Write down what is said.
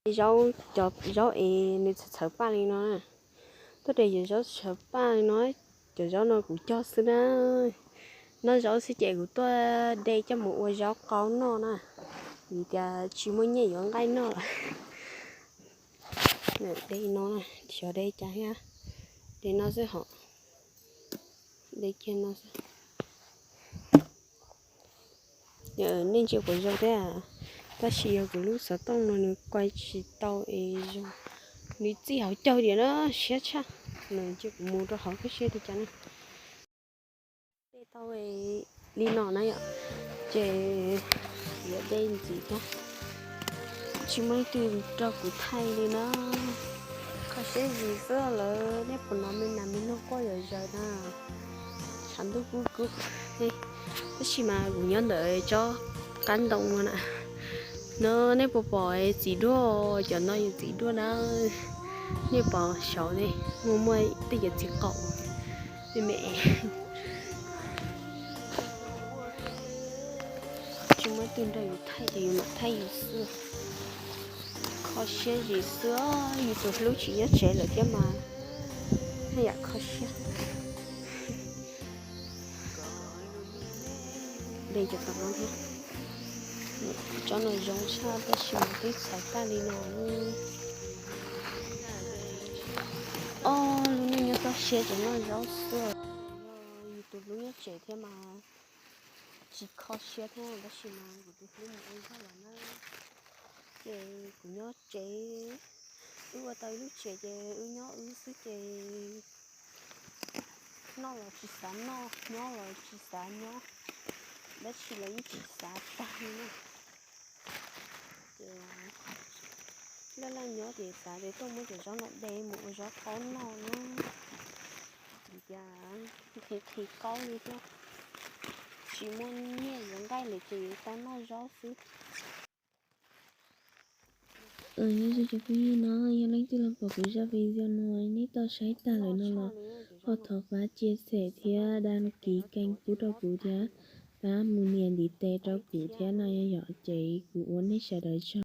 Zaub, cov zaub es nws txhawv txhawv paj li no na. Tuaj de cov zaub txhawv paj li no, cov zaub no kuv cog xwb na. Noj zaub xwb ces kuv tuaj de coj mus ua zaub qaub noj na, vim tias tsis muaj nyiaj yuav nqaij noj lawm. De no, xyov de cas thiab, de no xwb hos, de kiag no xwb. Nej ntsia puas zoo thiab, tab sis yog kuv lub xov tooj no nws kuaib tsis tau es zoo, nws txij hauv caug diam na, siab tshaj. Nws cia kuv mus rau hauv koj siab li cas na. De tau li no na yom, ces yuav de ntxiv thiab. Tsis muaj leej twg rau kuv thaij li na. Kho siab zis xwb lawm, nej puas hnov me nas me noog quaj zom zaws na. Tshav ntuj kub kub, tab sis mas kuv nyob ntawm tsob qab ntoo no na. No nej puas pom txiv duaj, cov no yog txiv duaj na. Nej pom saud ne, muaj muaj tej cov txiv qaum me me. Tsis muaj leej twg nrog yus thaij ces yus mam thaij yus xwb. Kho siab zis xwb, yus tus hlub tsis nyob tsev lawm thiab mas, haj yam kho siab. De cov tom no thiab. Tsob no zoo tshaj tab sis mas twb txhawv tag li no. Ob lub neej nyob toj siab ces noj zaub xwb. Yus tus hlub nyob tsev thiab mas tsis kho siab thiab tab sis mas kuv tus hlub mus ua zog lawm na. Ces kuv nyob tsev, wb ua tau ib lub tsev ces wb nyob wb xwb ces noj los tsis xav noj, nyob los tsis xav nyob, dab tsi los yeej tsis xav tag li na. Ces laj laj nyob ces xav tias tuaj muab cov zaub no de mus ua zaub qaub noj na. Vim tias nqhis nqhis qaub li thiab, tsis muaj nyiaj yuav nqaij lawm ces yuav tau noj zaub xwb. Nyob zoo cov phooj ywg, no yog leej twg los pom kuv zaj video no neb tau saib tag lawm no los ho thov pab chia sẻ thiab đăng ký kênh pub rau kuv thiab pab mus nias ntiv tes rau kuv thiab no yom, ces kuv ua nej sawv daws tsaug.